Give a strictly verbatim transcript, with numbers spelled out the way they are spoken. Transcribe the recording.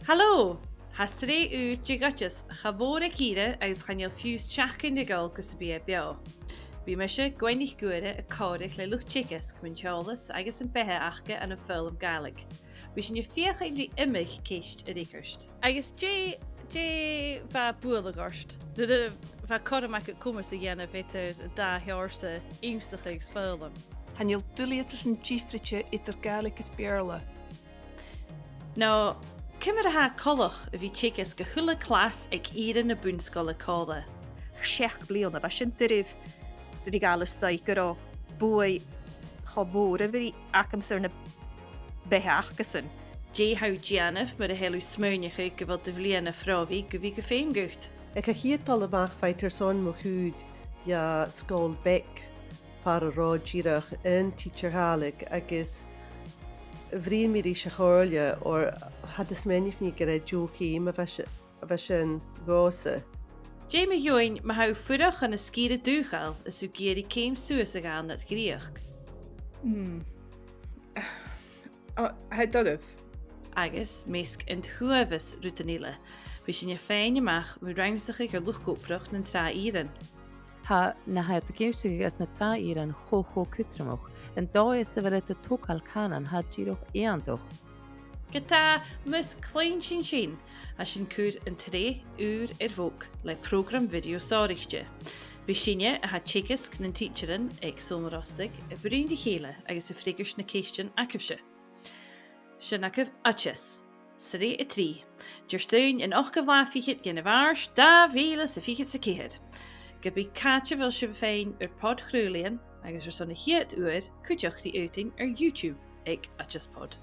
Halò! Tha sreath ùr de dh'Oideas cha mhòr aig ìre agus chan eil fiù 's seachdain ri dhol gus am bi e beò. Bidh mise, Gwenith Guaire, a' còmhradh le luchd-teagaisg mun t-eòlas agus am beatha aca ann am foghlam Gàidhlig. Bidh sinn a' feuchainn ri iomadh ceist a fhreagairt. Agus dè, dè bha bualadh ort? Nuair a bha cothrom agad coimeas a dhèanamh eadar dà sheòrsa ionnsachadh agus foghlam. Chan eil duilgheadasan diofraichte eadar Gàidhlig is Beurla. No, ciamar a tha e coltach a bhith a' teagasg a h-uile clas aig ìre na bun-sgoile còmhla? Seachd bliadhna, bha sin doirbh ri ghabhail a-staigh gun robh buaidh cho mòr a bhith agamsa air na beatha acasan. Dè tha thu a' dèanamh mura h-eil thu a' smaoineachadh gu bheil do bhliadhna phròbhaidh gu bhith gu feum dhut? Aig a' chiad dol a-mach bha iad airson mo chur dha sgoil bheag far an robh dìreach aon tidsear Gàidhlig agus bhruidhinn mi ris a' chomhairle oir cha do smaoinich mi gur e deagh cheum a bha si-, a bha sin dhòmhsa. Dè mu dheidhinn ma tha thu a' fuireach ann an sgìre dhùthchail is thu ag iarraidh ceum suas a ghabhail nad dhreuchd? Hmm. Ò, tha e doirbh. Agus am measg an t-uabhas rudan eile, bidh sinn a' faighinn a-mach mu rannsachadh air luchd-obrach nan tràth-ìrean. Tha na h-àiteachan-ionnsachadh anns na tràth-ìrean cho, cho cudromach. An dòigh sa bheil iad a' togail cànan, tha e dìreach iongantach. Ge-tà, mus cluinn sinn sin, tha sinn a' cur an t-sreath ùr air bhog le prògram bhidio sònraichte. Bidh sinne a tha a' teagasg nan tidsearan aig Sabhal Mòr Ostaig a' bruidhinn ri chèile agus a' freagairt na ceistean agaibhse. Sin agaibh Oideas, sreath a trì, Diardaoin an ochdamh latha fichead dhen Mhàrt, dà mhìle 's a fichead 's a ceithir. Ge bith càit a bheil sibh a' faighinn ur pod-chraolaidhean agus airson a' chiad uair, cuideachd ri fhaotainn air YouTube aig Oideas Pod.